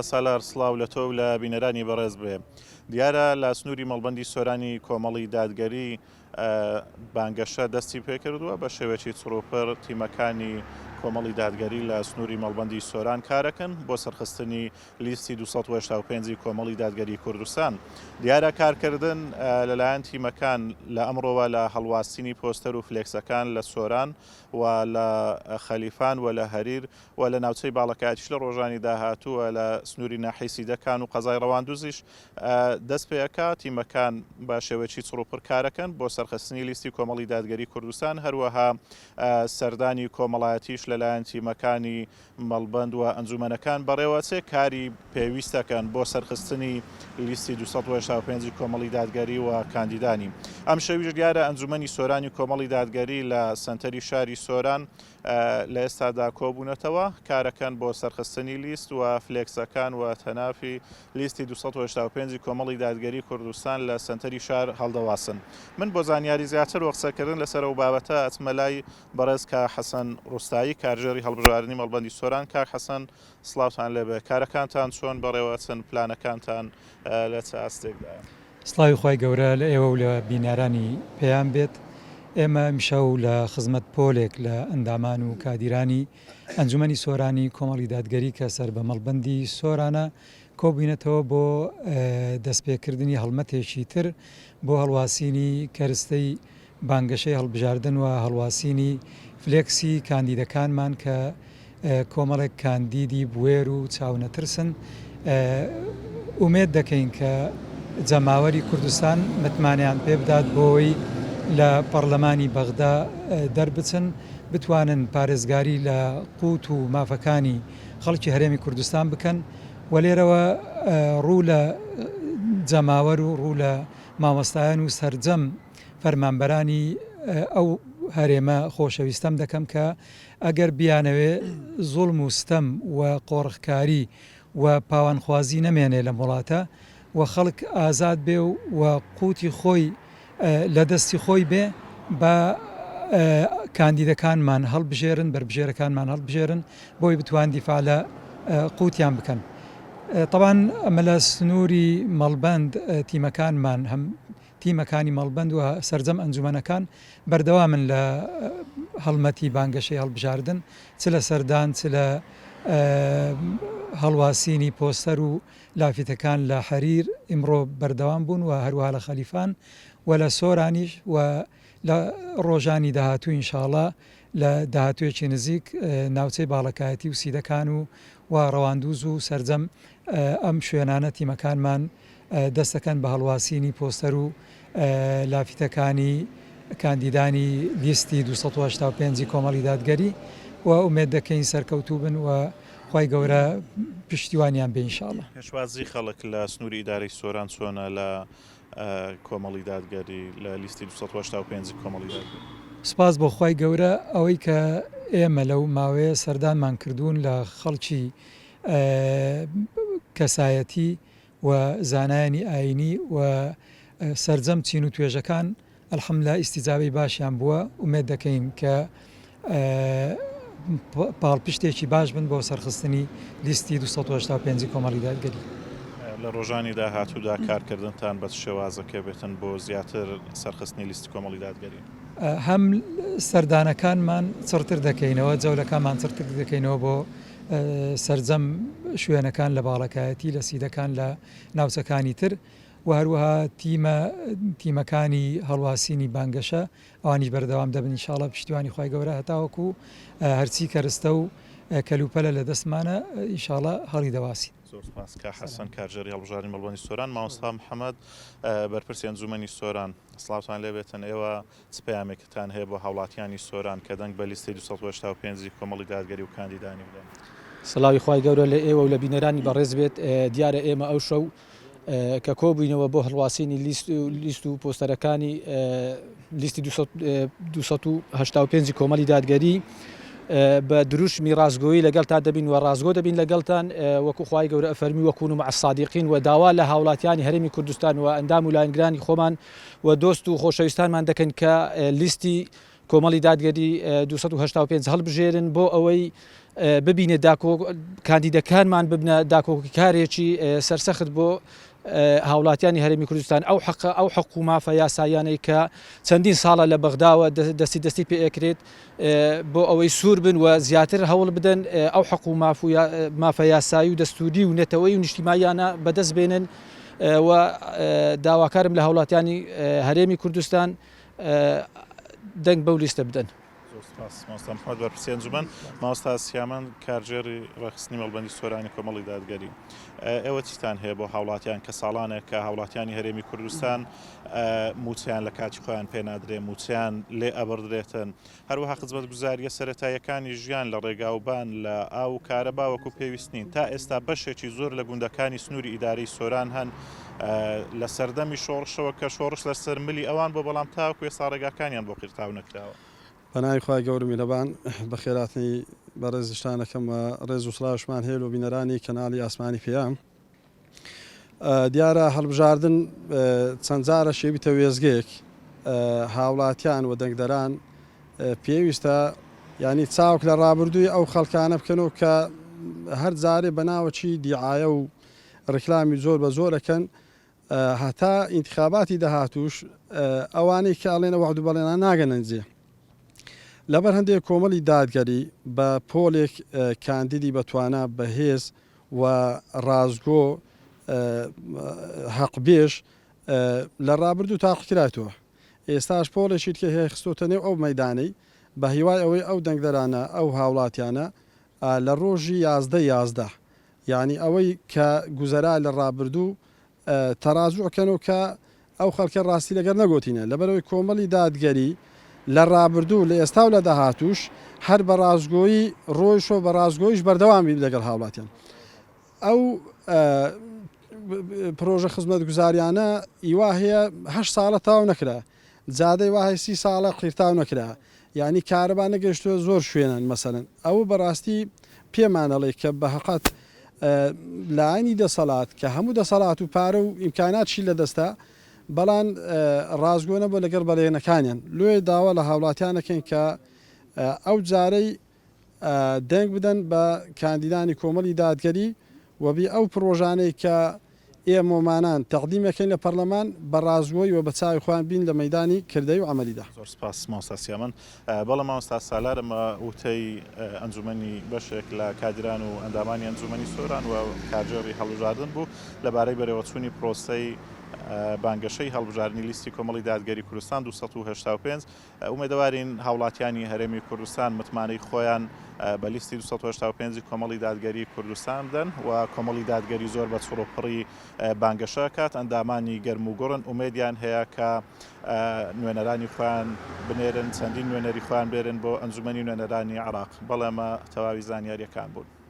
سالار سڵاو لە تۆ و لە بینەرانی بەڕێز بێ. دیارە لە سنووری مەڵبەندی سۆرانی کۆمەڵی دادگەری بانگەشە دەستی پێکردووە بە شێوەیەکی چڕوپڕ تیمەکانی کۆمەڵی دادگەری لە سنووری مەڵبەندی سۆران کارەکەن بۆ سەرخستنی لیستی 285 کۆمەڵی دادگەری کوردستان. دیارە کارکردن لەلایەن تیمەکان لە ئەمڕۆوە لە هەڵواسینی پۆستەر و فلێکسەکان لە سۆران و لە خەلیفان و لە هەریر و لە ناوچەی باڵەکایەتیش لە ڕۆژانی داهاتوو و لە سنووری ناحیەی سیدەکان و قەزای ڕەواندوزیش دەست پێ ئەکا. تیمەکان بە شێوەیەکی چڕوپڕ کارەکەن بۆ سەرخستنی لیستی کۆمەڵی دادگەری کوردستان، هەروەها سەردانی کۆمەڵایەتیش لەلایەن تیمەکانی مەڵبەند و ئەنجومەنەکان بەڕێوەچێ، کاری پێویست دەکەن بۆ سەرخستنی لیستی 285 کۆمەڵی دادگەری و کاندیدانی. ئەمشەویش دیارە ئەنجومەنی سۆرانی کۆمەڵی دادگەری لە سەنتەری شاری سۆران لە ئێستادا کۆبوونەتەوە، کارەکەن بۆ سەرخستنی لیست و فلێکسەکان و تەنافی لیستی 285 کۆمەڵی دادگەری کوردستان لە سەنتەری شار هەڵدەواسن. من بۆ زانیاری زیاتر و قسەکردن لەسەر ئەو بابەتە ئەچمە لای بەڕێز کاک حەسەن ڕوستایی کارگێڕی هەڵبژاردنی مەڵبەندی سۆران. کاک حەسەن سڵاوتان لێبێ، کارەکانتان چۆن بەڕێوەئەچن، پلانەکانتان لە چ ئاستێکدایە؟ سڵاوی خوای گەورە لە ئێوە و لە بینەرانی پەیام بێت. ئێمە ئیمشەو لە خزمەت پۆلێک لە ئەندامان و کادیرانی ئەنجومەنی سۆرانی کۆمەڵی دادگەری کە سەر بە مەڵبەندی سۆرانە کۆبوینەتەوە بۆ دەستپێکردنی هەڵمەتێکی تر بۆ هەڵواسینی کەرستەی بانگەشەی هەڵبژاردن و هەڵواسینی فلێکسی کاندیدەکانمان کە کۆمەڵێک کاندیدی بوێر و چاونەترسن، ئومێد دەکەین کە جەماوەری کوردستان متمانەیان پێبدات بۆوەی لە پەڕلەمانی بەغدا دەربچن بتوانن پارێزگاری لە قوت و مافەکانی خەڵکی هەرێمی کوردستان بکەن و لێرەوە ڕوو لە جەماوەر و ڕوو لە مامۆستایان و سەرجەم فەرمانبەرانی ئەو هەرێمە خۆشەویستەم دەکەم کە ئەگەر بیانەوێ زوڵم و ستەم و قۆرخکاری و پاوانخوازی نەمێنێ لەم وڵاتە و خەڵک ئازاد بێ و قوتی خۆی لە دەستی خۆی بێ با کاندیدەکانمان هەڵبژێرن، بەربژێرەکانمان هەڵبژێرن بۆی بتوان دیفاع لە قوتیان بکەن. تەبعەن ئەمە لە سنووری مەڵبەند تیمەکانمان هەم تیمەکانی مەڵبەند و سەرجەم ئەنجومەنەکان بەردەوامن لە هەڵمەتی بانگەشەی هەڵبژاردن چ لە سەردان چ لە هەڵواسینی پۆستەر و لافیتەکان لە حەریر ئیمڕۆ بەردەوام بوون و هەروەها لە خەلیفان و لە سۆرانیش و لە ڕۆژانی داهاتوو ئینشاڵا لە داهاتوویەکی نزیک ناوچەی باڵەکایەتی و سیدەکان و و ڕەواندوز و سەرجەم ئەم شوێنانە تیمەکانمان دەست دەکەن بە هەڵواسینی پۆستەر و لافیتەکانی کاندیدانی لیستی 285 ی کۆمەڵی دادگەری و ئومێد دەکەین سەرکەوتوو بن و خوای گەورە پشتیوانیان بێ ان شاء اللە. پێشوازی خەڵک لە سنووری ئیدارەی سۆران چۆنە لە کۆمەڵی دادگەری لە لیستی 285 کۆمەڵی دادگەری؟ سوپاس بۆ خوای گەورە ئەوەی کە ئێمە لەو ماوەیە سەردانمان کردوون لە خەڵکی کەسایەتی و زانایانی ئایینی و سەرجەم چین و توێژەکان الحمدللە ئیستیجابەی باشیان بووە ئومێد دەکەین کە پاڵپشتێکی باش بن بۆ سەرخستنی لیستی 285 کۆمەڵی دادگەری. لە ڕۆژانی داهاتوودا کارکردنتان بە چ شێوازەکێ بێتن بۆ زیاتر سەرخستنی لیستی کۆمەڵی دادگەری؟ هەم سەردانەکانمان چڕتر دەکەینەوە، جەولەکانمان چڕتر دەکەینەوە بۆ سەرجەم شوێنەکان لە باڵەکایەتی، لە سیدەکان، لە ناوچەکانی تر و هەروەها تیمە تیمەکانی هەڵواسینی بانگەشە ئەوانیش بەردەوام دەبن ان شاءاللە پشتیوانی خوای گەورە هەتاوەکو هەرچی کەرستە و کەلوپەلە لە دەستمانە ان شاءاللە هەڵی دەواسین. زۆر سوپاس کاک حەسەن کارگێڕی هەڵبژاردنی مەڵبەندی سۆران. مامۆستا محەمەد بەرپرسی ئەنجومەنی سۆران سڵاوتان لێبێتن ئێوە چ پەیامێکتان هەیە بۆ هاوڵاتیانی سۆران کە دەنگ بە لیستی 285 ی کۆمەڵی دادگەری و کاندیدانی بدەن؟ سڵاوی خوای گەورە لە ئێوە و لە بینەرانی بەڕێز بێت. دیارە ئێمە ئەو شەو کە کۆبووینەوە بۆ هەڵواسینی لیست و پۆستەرەکانی لیستی 285 کۆمەڵی دادگەری بە دروشمی ڕاستگۆیی لەگەڵتان دەبین و ڕاستگۆ دەبین لەگەڵتان وەکو خوای گەورە ئەفەرمی وەکون مع الصادقین و داوا لە هاوڵاتیانی هەرێمی کوردستان و ئەندام و لایەنگرانی خۆمان و دۆست و خۆشەویستانمان دەکەین کە لیستی. کۆمەڵی دادگەری 285 هەڵبژێرن بۆ ئەوەی ببینە داکۆک کاندیدەکانمان ببنە داکۆکیکارێکی سەرسەخت بۆ هاوڵاتیانی هەرێمی کوردستان ئەو حەقە ئەو حەق و مافە یاساییانەی کە چەندین ساڵە لە بەغداوە دەستی دەستی پێ ئەکرێت بۆ ئەوەی سوور بن و زیاتر هەوڵ بدەن ئەو حەق و ماف و مافە یاسایی و دەستوری و نەتەوەی و نیشتیماییانە بەدەست بێنن و داواکارم لە هاوڵاتیانی هەرێمی کوردستان دەنگ بەو لیستە بدەن. زۆر سپاس مامۆستا محمد بەرپرسی ئەنجومەن. مامۆستا سیامەند کارگێڕی ڕێکخستنی مەڵبەندی سۆرانی کۆمەڵی دادگەری ئێوە چیتان هەیە بۆ هاوڵاتیان کە ساڵانێکە هاوڵاتیانی هەرێمی کوردستان موچەیان لە کاتی خۆیان پێ نادرێ موچەیان لێ ئەبڕدرێتن هەروەها خزمەتگوزاریە سەرەتاییەکانی ژیان لە ڕێگاوبان لە ئاو و کارەبا وەکو پێویست نین تا ئێستا بەشێکی زۆر لە گوندەکانی سنووری ئیدارەی سۆران هەن لە سەردەمی شۆڕشەوە کە شۆڕش لەسەر ملی ئەوان بووە، بەڵام تاوەکو ئێستا ڕێگاکانیان بۆ قیرتاو نەکراوە. بەناوی خوای گەورە میهرەبان بەخێرهاتنی بەڕێزیشتان ئەکەم و ڕێز و سڵاویشمان هەیە لۆ بینەرانی کەناڵی ئاسمانی پەیام. دیارە هەڵبژاردن چەند جارە شێویتە وێستگەیەک هاوڵاتیان و دەنگدەران پێویستە یانی چاوک لە ڕابردووی ئەو خەڵکانە بکەنەوە کە هەر جارێ بەناوەکی دیعایە و ڕیکلامی زۆر بە زۆر ئەکەن هەتا ئینتخاباتی داهاتووش ئەوانەی کە ئەڵێن وەعد و بەڵێنان ناگەنە جێ. لەبەر هەندێک کۆمەڵی دادگەری بە پۆلێک کاندیدی بەتوانا بەهێز و ڕاستگۆ هەقبێژ لە ڕابردوو تاقیکرایتەوە ئێستاش پۆڵێکی دیکە هەیە خستۆتە نێو ئەو مەیدانەی بە هیوای ئەوەی ئەو دەنگدەرانە ئەو هاوڵاتیانە لە ڕۆژی 11 11 یانی ئەوەی کە گوزەرا لە ڕابردوو تەراجوع کەن و کە ئەو خەڵکە ڕاستی لەگەر نەگۆتینە لەبەرئەوەی کۆمەڵی دادگەری لە ڕابردوو لە ئێستا و لە داهاتووش هەر بە ڕاستگۆیی ڕۆیشت و بە ڕاستگۆییش بەردەوام بی لەگەڵ هاوڵاتیان ئەو پرۆژە خزمەتگوزاریانە ئیوا هەیە هەشت ساڵە تەواو نەکرا جادەی وا هەیە سی ساڵە قیرتاو نەکرا یانی کارەبا نەگەیشتووە زۆر شوێنان مەسەلەن ئەوە بەڕاستی پێمان ئەڵێ کە بە هەقەت لایەنی دەسەڵات کە هەموو دەسەڵات و پارە و ئیمکاناتشی لە دەستە بەڵام ڕاستگۆ نەبووە لەگەڵ بەڵێنەکانیان لۆیە داوا لە هاوڵاتیان ئەکەین کە ئەو جارەی دەنگ بدەن بە کاندیدانی کۆمەڵی دادگەری و بی ئەو پڕۆژانەی کە ئێمەمانان تەقدیم ئەکەین لە پەڕلەمان بە ڕاستگۆی و بە چاوی خۆیان بین لە مەیدانی کردەی و عەمەلیدا. زۆر سپاس مامۆستا سیامەند. بەڵێ مامۆستا سالار ئەمە وتەی ئەنجومەنی بەشێک لە کادیران و ئەندامانی ئەنجومەنی سۆران و کارگێڕی هەڵبژاردن بوو لەبارەی بەرێوەچوونی پرۆسەی بانگەشەی هەڵبژاردنی لیستی کۆمەڵی دادگەری کوردستان 285 ئومێدەوارین هاوڵاتیانی هەرێمی کوردستان متمانەی خۆیان بە لیستی 285 کۆمەڵی دادگەری کوردستان بدەن و کۆمەڵی دادگەری زۆر بە چڕوپڕی بانگەشە کات ئەندامانی گەرم و گوڕن ئومێدیان هەیە کە نوێنەرانی خۆیان بنێرن چەندین نوێنەری خۆیان بێرن بۆ ئەنجومەنی نوێنەرانی عێراق بەڵێ ئەمە تەواوی زانیاریەکان بوون.